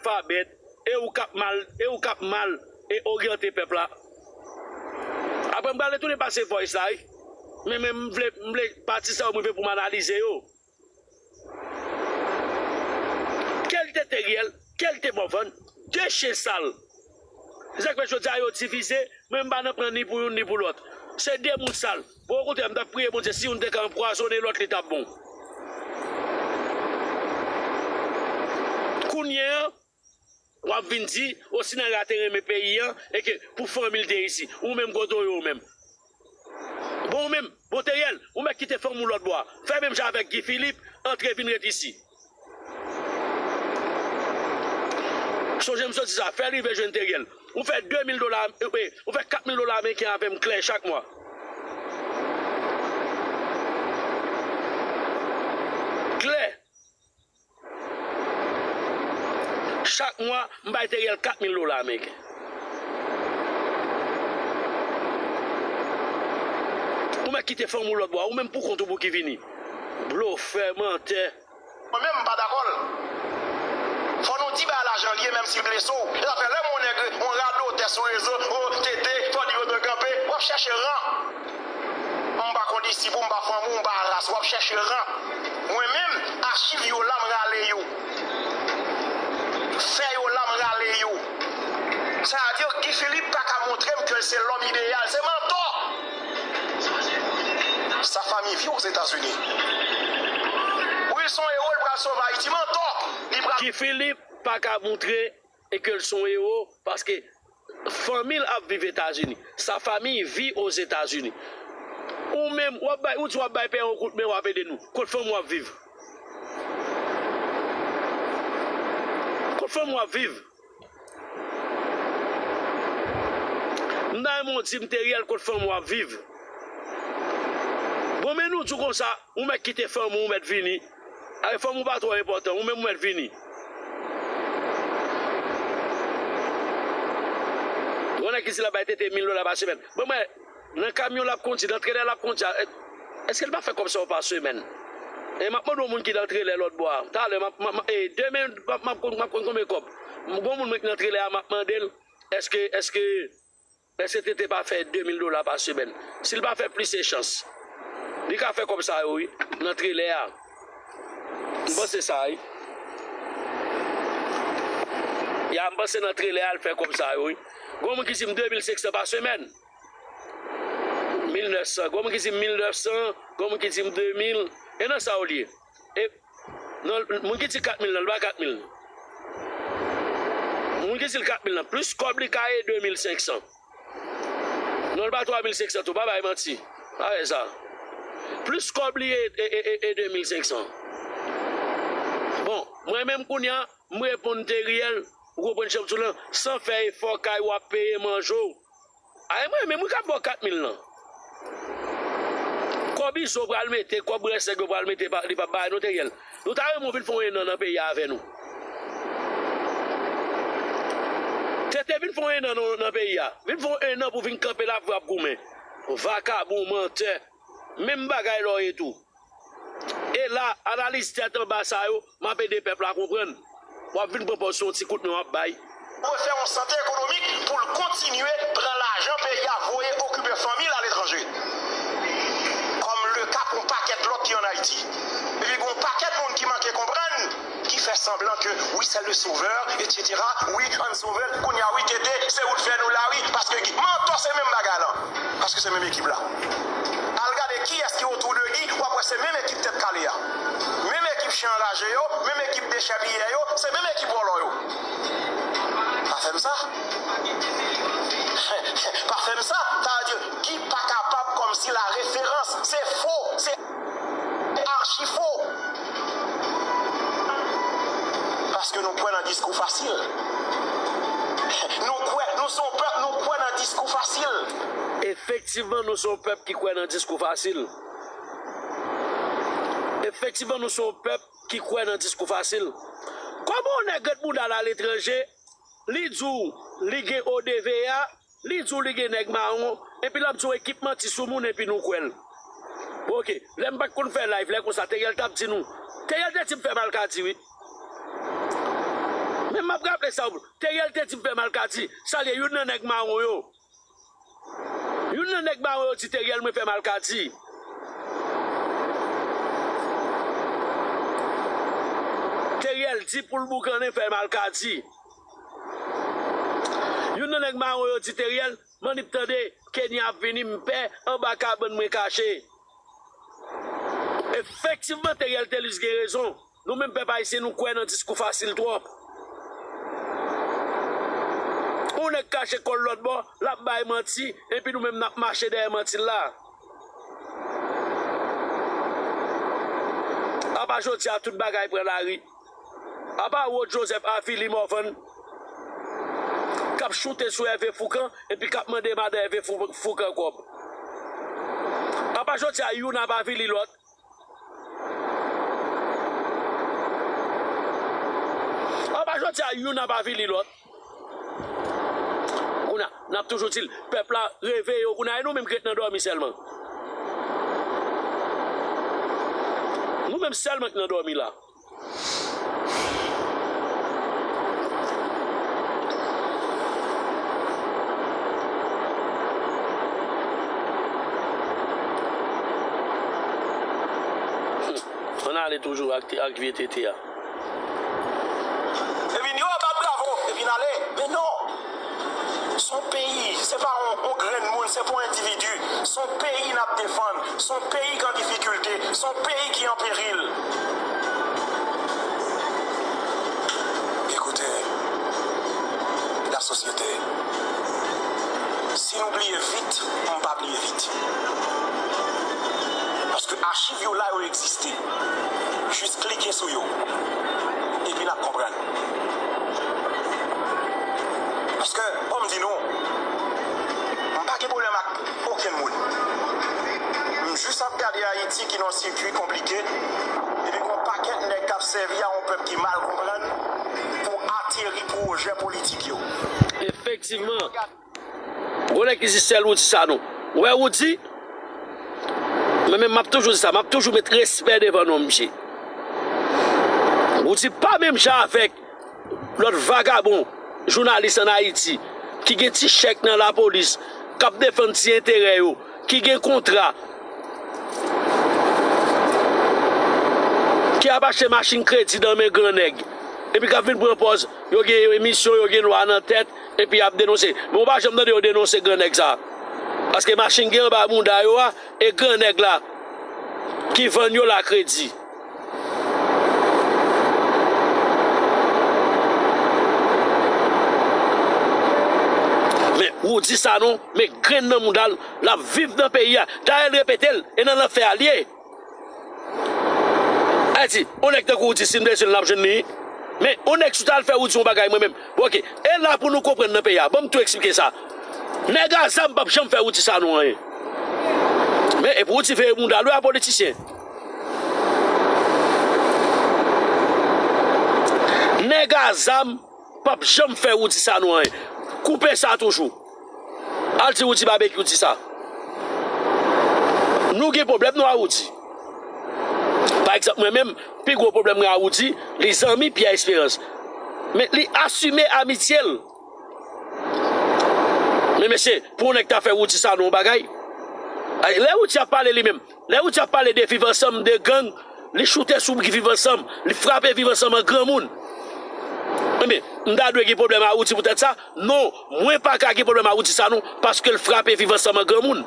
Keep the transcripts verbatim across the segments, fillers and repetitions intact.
alfabèt, e ou k ap mal, e ou k ap mal, e oryante pèp la. Apre m prale tounen pase voice la, wi. Men, men m vle, m vle pati sa yo m rive pou m analize yo. Kèl te Teriel, kèl te Morvan, de chen sal. Se sa k fè jodi a yo divize, men m pa nan pran ni pou youn ni pou lòt. Se de moun sal. Bon, okontrè, m t ap priye Bondye, si youn te ka anpwazonnen lòt, li t ap bon. Kounye a, w ap vin di, o, Sinara te renmen peyi an, e ke pou fanmi l te isi. Ou menm, kote w ye ou menm? Bon, ou menm, bon, Teriel, ou mèt kite fanm ou lòt bò a. Fè menm jan avèk Guy Philippe, antre vin ret isi. Sonje m sot di sa, fè rive jwenn Teriel. Ou fè de mil dola, eh, ou fè kat mil dola ameriken avè m klè chak mwa. Klè. Chak mwa, m bay Teriel kat mil dola ameriken. Ou mèt kite fanm ou lòt bò a, ou menm pou kont ou pou ki vini. Blofè, mantè. Mwen menm, m pa dakò l. Fò nou di bagay la jan l ye, menm si l blese w. E sa fè lè m wè yon nèg, yon radotè sou rezo, o, tete, fò di yo dwe kanpe, w ap chèche ran. M pa kondisip ou, m pa fanm ou, m pa ras, w ap chèche ran. Mwen menm, achiv yo la, m rale yo. Fè yo la, m rale yo. Sa vle di, Guy Philippe pa ka montre m ke l se lòm ideyal. Se mantò! Sa fanmi vi Ozetazini. Wi, l se yon ewo, l pral sove Ayiti. Mantò! Li pral Guy Philippe pa ka montre e ke l se yon ewo, paske fanmi l ap viv Etazini. Sa famille vit aux États-Unis. Ou menm, w ap bay, ou di w ap bay pè yon kout men, w ap ede nou. Kot fanm w ap viv? Kot fanm w ap viv? M ta renmen w di m Teriel kot fanm w ap viv. Bon, men nou di w konsa, ou mèt kite fanm ou, ou mèt vini. Ay, fanm ou pa twò enpòtan, ou menm ou mèt vini. Gon nèg ki di l ap bay tete mil dola pa semèn. Bon, mwen, nan kamyon l ap kondi, nan trelè l ap kondi a, èske l pa fè kòb sa yo pa semèn? E m ap mande yon moun ki nan trelè lòt bò a. Talè, m ap, m ap, m ap, e, demen, m ap, m ap konn, m ap konn konbyen kòb. Gon moun mwen ki nan trelè a, m ap mande l, èske, èske, èske tete pa fè de mil dola pa semèn? Si l pa fè plis, se chans. Li ka fè kòb sa yo, wi, nan trelè a. M panse sa, wi. Ya, m panse nan trelè a, l fè kòb sa yo, wi. Gon moun ki di m de mil senk san pa semèn. Mil nèf san. Gon moun ki di m mil nèf san, gon moun ki di m de mil. E nan sa w li ye? E, non, moun ki di kat mil nan, li pa kat mil. Moun ki di l kat mil nan, plis kòb li ka ye de mil senk san. Non, li pa twa mil senk san tou, pa bay manti. Pa fè sa. Plis kòb li ye e, e, e, e de mil senk san. Bon, mwen menm kounye a, m reponn Teriel, ou konprann jan m di w lan, san fè efò kay w ap peye manje w. Ay, mwen menm, wi, k ap ba w kat mil lan. Kòb Izo pral mete, kòb rès nèg yo pral mete, pa, li p ap bay non, Teriel. Nou ta renmen w vin fè yon ennan nan peyi a avè nou. Tete, vin fè yon ennan nan, nan peyi a. Vin fè yon ennan pou vin kanpe la pou ap goumen. Vakabon, mantè. Menm bagay la w ye tou. E la, analiz tèt anba sa yo, m ap ede pèp la konprann. W ap vin pran pòz se yon ti kout men w ap bay. Refè yon sante ekonomik pou l kontinye pran lajan peyi a voye okipe fanmi l aletranje. Kòm le ka pou yon pakèt lòt ki ann Ayiti. Epi gen yon pakèt moun ki manke konprann, ki fè sanblan ke, wi, c'est le sauveur, et cetera. Wi, ann sove l. Kounye a, wi, Tete, se ou k fè nou la, wi, paske Guy. Mantò, se menm bagay lan. Paske se menm ekip la. Al gade kiyès ki otou de Guy, w ap wè se menm ekip tèt kale a. Menm ekip chen anraje yo, menm ekip dechèpiyè yo, se menm ekip vòlò yo. Pa fè m sa. Pa fè m sa. Sa vle di, Guy pa kapab kòmsi la referans. Se fo, se achi fo. Paske nou kwè nan diskou fasil. Nou kwè, nou se yon pèp, nou kwè nan diskou fasil. Efektivman, nou se yon pèp ki kwè nan diskou fasil. Efektivman, nou se yon pèp ki kwè nan diskou fasil. Kòman yon nèg ret bounda l aletranje, li di w li gen O D V A, li di w li gen nèg mawon, epi l ap di w ekip manti sou moun, epi nou kwè l. Bon, oke, lè m pa t konn fè live, lè konsa, Teriel t ap di nou. Teriel te di m fè malkadi, wi. M ap raple sa w, Teriel te di m fè Malkadi. Sa l ye, youn nan nèg mawon yo. Youn nan nèg mawon yo di Teriel mwen fè Malkadi. Teriel di pou l boukannen fè Malkadi. Youn nan nèg mawon yo di Teriel, Manip tande, Kenya ap vini, m pè, anba kabann mwen kache. Efektivman, Teriel Telus gen rezon. Nou menm pèp ayisyen, nou kwè nan diskou fasil twòp. Yon nèg kache kò l lòt bò, l ap bay manti, epi nou menm n ap mache dèyè manti l la. Apa jodi a tout bagay pran lari. Apa Rod Joseph avili Morvan k ap choute sou Hervé Fourcand epi k ap mande madan Hervé Fou- Fourcand kòb. Apa jodi a youn ap avili lòt. Apa jodi a youn ap avili lòt. Kounye a, n ap toujou di l, pèp la reveye yo kounye a, e nou menm ki ret nan dòmi sèlman. Nou menm sèlman ki nan dòmi la. Ann ale toujou ak, ak vye tete a. Epi n yo ap bat bravo, epi n ale. Men non! Se yon peyi, se pa yon, yon grenn moun, se pa yon endividi. Se yon peyi n ap defann, se yon peyi k an difikilte, se yon peyi ki an peril. Ekoute, lasosyete, si nou bliye vit, m pa bliye vit. Paske achiv yo la, yo egziste. Jis klike sou yo. Epi n ap konprann. Paske, bon, m di nou, m pa gen pwoblèm ak okenn moun. M jis ap gade Ayiti ki nan yon sikui konplike, epi gen yon pakèt nèg k ap sèvi a yon pèp ki mal konprann pou ateri pwojè politik yo. Efektivman. Gon nèg ki di sèl Roody Sanon. Ou wè Roody? Mwen menm, m ap toujou di sa, m ap toujou met respè devan non misye. Roody pa menm jan avèk lòt vagabon jounalis ann Ayiti ki gen ti chèk nan lapolis, k ap defann ti enterè yo, ki gen kontra, ki ap achte machin kredi nan men gran nèg, epi k ap vin pran pòz yo gen emisyon, yo gen lwa nan tèt, epi y ap denonse. Men w pa janm tande yo denonse gran nèg sa. Paske machin gen anba bounda yo a, e gran nèg la ki vann yo la kredi. Men Roody Sanon, men grenn nan mouda l, l ap viv nan peyi a. Dayè l repete l, e nan lanfè a l ye. Ayiti, yon nèg tankou Roody, si n bezwen l, n ap jwenn li. Men, yon nèg sou ta al fè Roody yon bagay, mwen menm. Bon, oke. E la pou nou konprann nan peyi a. Ban m tou eksplike sa. Nèg a zam p ap janm fè Roody Sanon anyen. Men, e pou Roody veye bounda l wi a politisyen. Nèg a zam p ap janm fè Roody Sanon anyen. Koupe sa toujou. Al di Roody Babekyou di sa. Nou gen pwoblèm nou a Roody. Pa egzanp, mwen menm, pi gwo pwoblèm mwen a Roody, li zanmi Pierre Espérance. Men li asime amitye l. Men mesye, pou yon nèg ta fè Roody Sanon yon bagay, lè Roody ap pale li menm, lè Roody ap pale de viv ansanm, de gang, li choute sou Viv Ansanm, li frape Viv Ansanm an granmoun. Ebyen, m ta dwe gen pwoblèm a Roody poutèt sa? Non, mwen pa ka gen pwoblèm a Roody Sanon paske l frape Viv Ansanm an granmoun.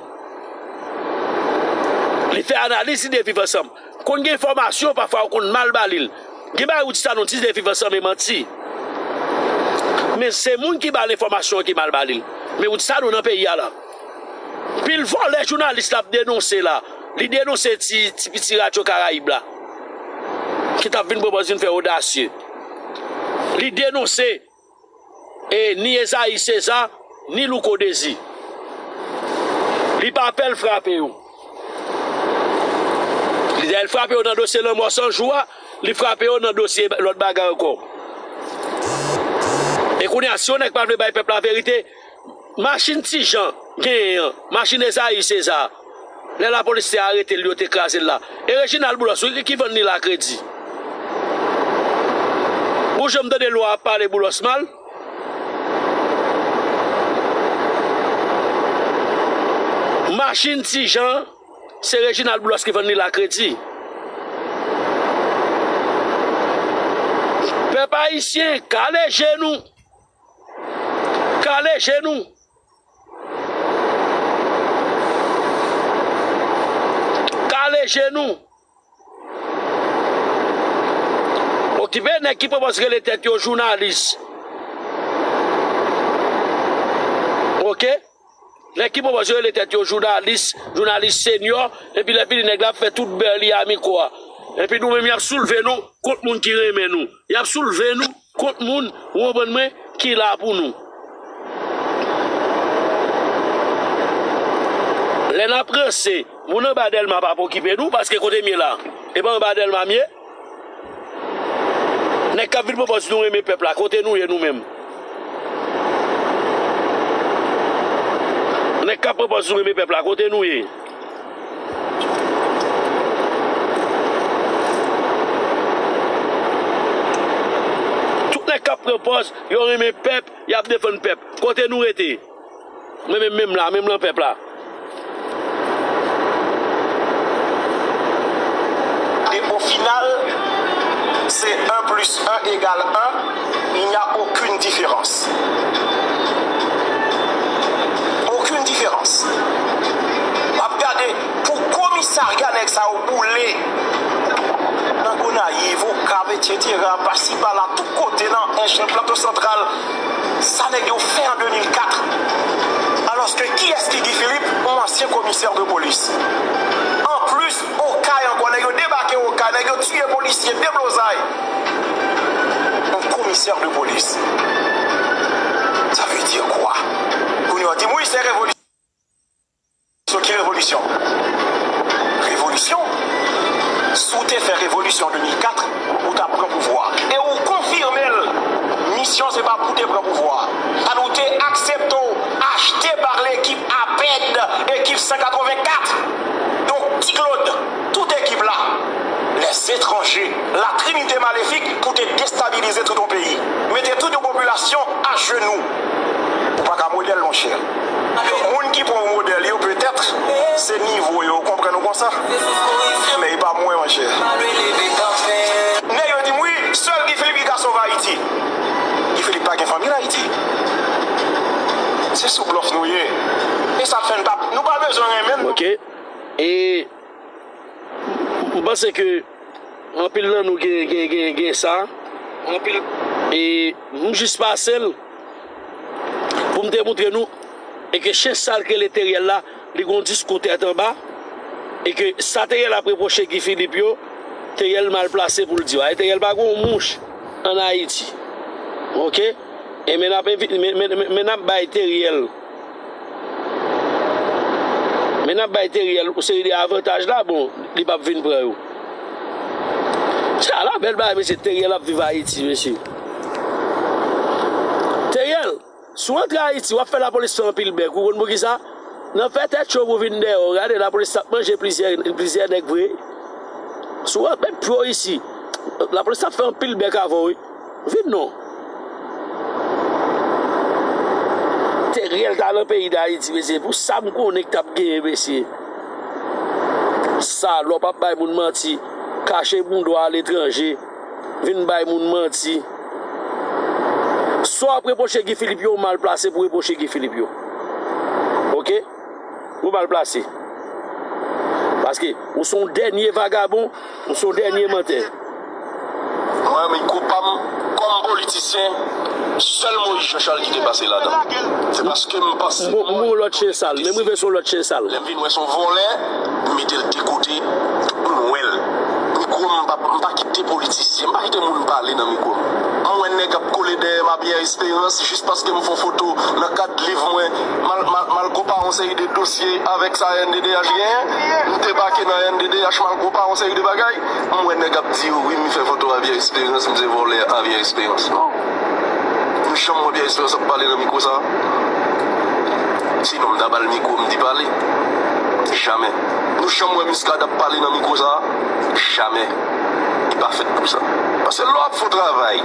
Li fè analiz li de Viv Ansanm. Konn gen enfòmasyon, pafwa yo konn mal ba li l. Gen bagay Roody Sanon di de Viv Ansanm e manti. Men se moun ki ba l enfòmasyon an ki mal ba li l. Men Roody Sanon nan peyi a la. Pil vòlè jounalis l ap denonse la. Li denonse ti, ti piti Radyo Karayib la ki t ap vin pran pòz vin fè odasye. Li denonse, e, ni Esaïe César, ni Louko Désir. Li pa pè l frape yo. Li dayè l frape yo nan dosye Lanmò San Jou a, li frape yo nan dosye lòt bagay ankò. E kounye a, si yon nèg pa vle bay pèp la verite, machin Ti Jan genyen an, machin Esaïe César, lè lapolis te arete l, yo te kraze l la. E Reginald Boulos wi ki vann li la kredi. Ou janm tande lwa ap pale Boulos mal? Machin Ti Jan, se Reginald Boulos ki vann li la kredi. Pèp ayisyen, kale je nou. Kale je nou. Kale je nou. Okipe nèg ki pwopòz rele tèt yo jounalis. Oke? Nèg ki pwopòz rele tèt yo jounalis, jounalis senyò, epi lè fini nèg la ap fè tout bè li a mikwo a. Epi nou menm y ap soulve nou kont moun ki renmen nou. Y ap soulve nou kont moun, ou konprann mwen, ki la pou nou. Lè n ap ranse, moun anba Dèlma p ap okipe nou, paske kote m ye la, e pa anba Dèlma m ye. Nèg k ap vin pwopòz nou renmen pèp la, kote nou ye nou menm? Nèg k ap pwopòz nou renmen pèp la, kote nou ye? Tout nèg k ap pran pòz yo renmen pèp, y ap defann pèp. Kote nou rete? Mwen menm, menm la, menm lan pèp la. E o final, se un plus un égale un, il n'y a aucune différence. Aucune différence. W ap gade pou komisarya nèg sa yo boule nan Gonayiv, Okap, etsetera, pasi pala, tout kote nan Èch, Plato Santral, sa nèg yo fè an de mil kat. Alòske kiyès ki Guy Philippe? Yon ansyen komisè de polis. Anplis, Okay ankò, nèg yo debake Okay, nèg yo tiye polisye, deblozay. Yon komisè de polis. Sa vle di kwa? Kounye a w di m, wi, se revolisyon. Ki revolisyon? Revolisyon? Si w te fè revolisyon de mil kat, ou t ap pran pouvwa. E ou konfime l. Misyon se pa pou w te pran pouvwa. An ou te aksepte w achte pa lekip APED, ekip san katrevenkat. Donk, Ti Claude, tout ekip la, les étrangers, la trinité maléfique pou te destabilize tout yon peyi. Mete tout yon popilasyon ajenou. Ou pa ka modèl, monchè. Moun ki pran w modèl yo, petèt, se nivo yo, ou konprann ou konsa? Men e pa mwen, monchè. Nèg yo di m, wi, sèl Guy Philippe ki ka sove Ayiti. Guy Philippe pa gen fanmi l Ayiti. Se sou blòf nou ye. E sa k fè n p ap, nou pa bezwen renmen l. Ok. E m panse ke anpil nan nou gen, gen, gen, gen sa. Anpil. E m jis pase l pou m te montre nou, e ke chen sal k rele Teriel la, li gon diskou tèt anba, e ke sa Teriel ap repwoche Guy Philippe yo, Teriel mal plase pou l di yo. E Teriel pa gon mouch ann Ayiti. Ok? E men n ap envi-, men, men, men, men n ap bay Teriel Men n ap bay Teriel yon seri de avantaj la, bon, li p ap vin pran yo. Sa la bèl bagay, mesye, Teriel ap viv Ayiti, mesye. Teriel, si w antre Ayiti, w ap fè lapolis fè anpil bèk, ou konn poukisa? Nan fè tèt cho pou vin dèyè w, gade lapolis t ap manje plizyè, plizyè nèg vre. Si w ap met pye w isi, lapolis t ap fè anpil bèk avè w, wi. Vin non. Teriel ta nan peyi Dayiti, mesye. Pou sa m konnen k t ap genyen, mesye. Salòp ap bay moun manti. Kache bouda w aletranje. Vin bay moun manti. Sa w ap repwoche Guy Philippe yo, w mal plase pou repwoche Guy Philippe yo. Oke? Ou mal plase. Paske ou se yon dènye vagabon, ou se yon dènye mantè. Mwen, mikwo pa m, kòm politisyen, sèl Moïse Jean Charles ki te pase ladan. Se paske m panse. M, m, m, lòt chen sal, men m rive sou lòt chen sal. Lè m vin wè se yon vòlè, m mete l de kote, m wè l. Mikwo, m pa, m pa kite politisyen, m pa kite moun pale nan mikwo m. M wè nèg ap kole dèyè m a Pierre Espérance, jis paske m fè yon foto nan kad liv mwen, m al, m al, m al konpare yon seri de dosye avèk sa R N D D H genyen. M debake nan R N D D H, m al konpare yon seri de bagay. M wè nèg ap di, wi, m fè foto a Pierre Espérance, m se vòlè a Pierre Espérance. Non. Nou janm wè Pierre Espérance ap pale nan mikwo sa? Sinon, m ta ba l mikwo, m di pale. Jamè. Nou janm wè Muscadin ap pale nan mikwo sa? Jamè. Li pa fèt pou sa. Paske lè w ap fè yon travay,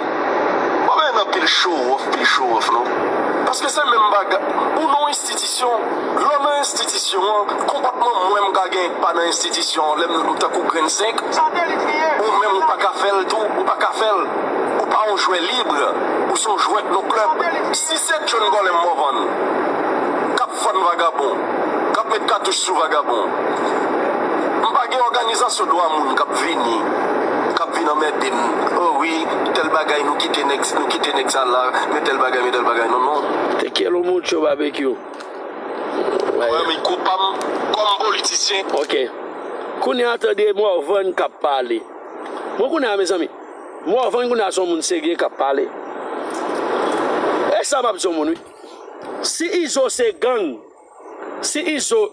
Pil show off, pil show off, non. Paske se menm bagay. Ou nan yon enstitisyon, lè w nan enstitisyon an, konpòtman mwen m ka gen pa nan enstitisyon an, lè m tankou grenn senk, ou menm ou pa ka fè l tou, ou pa ka fè l. Ou pa yon jwè lib, ou se yon jwèt nan klèb. Si se John Colem Morvan k ap vann vagabon, k ap met katouch sou vagabon, m pa gen òganizasyon dwa moun k ap vini, k ap vin anmède m. O wi, tèl bagay, nou kite nèg, nou kite nèg sa la, men tèl bagay, men tèl bagay. Non, non. Te quiero mucho, Barbecue. Mwen, men kou pa m kòm politisyen. Ok. Kounye a, tande Morvan k ap pale. Bon, kounye a, mezanmi, Morvan kounye a se yon moun serye k ap pale. E sa m ap di yon moun, wi. Si Izo se gang, si Izo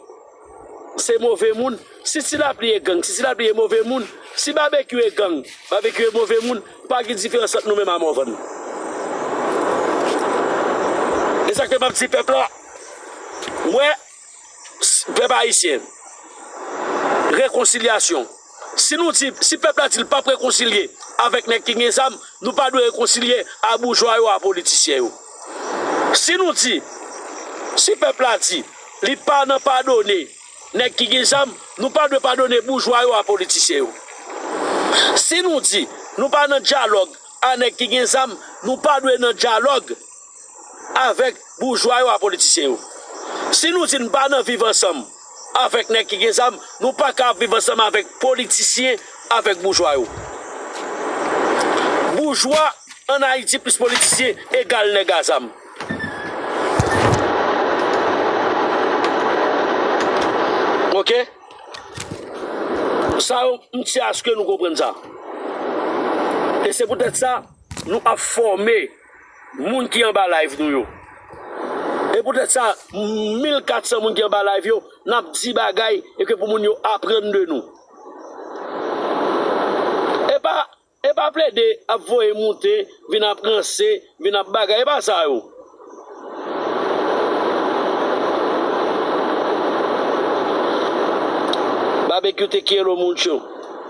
se move moun, si Ti Lapli e gang, si Ti Lapli e move moun, si Babekyou e gang, Babekyou e move moun, pa gen diferans ant nou menm a Morvan. E sa k fè m ap di pèp la, m wè, s-, pèp ayisyen, rekonsilyasyon. Si nou di, si pèp la di l p ap rekonsilye avèk nèg ki gen zam, nou pa dwe rekonsilye a boujwa yo, a politisyen yo. Si nou di, si pèp la di li pa nan padone nèg ki gen zam, nou pa dwe padone boujwa yo a politisyen yo. Si nou di nou pa nan dyalòg a nèg ki gen zam, nou pa dwe nan dyalòg avèk boujwa yo a politisyen yo. Si nou di n pa nan viv ansanm avèk nèg ki gen zam, nou pa ka ap viv ansanm avèk politisyen, avèk boujwa yo. Boujwa ann Ayiti plis politisyen egal nèg a zam. Ok? Sa yo, m ti aske nou konprann sa. E se poutèt sa, nou ap fòme moun ki anba live nou yo. E poutèt sa, mil kat san moun ki anba live yo, n ap di bagay e ke pou moun yo aprann de nou. E pa, e pa plede ap voye moute, vin ap ranse, vin ap bagay. E pa sa yo. Barbecue, te quiero mucho.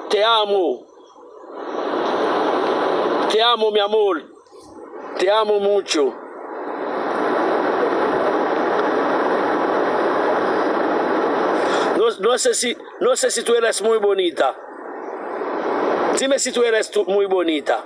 Te amo. Te amo, mi amor. Te amo mucho. No, no sé si, no sé si tú eres muy bonita. Dime si tú eres tú muy bonita.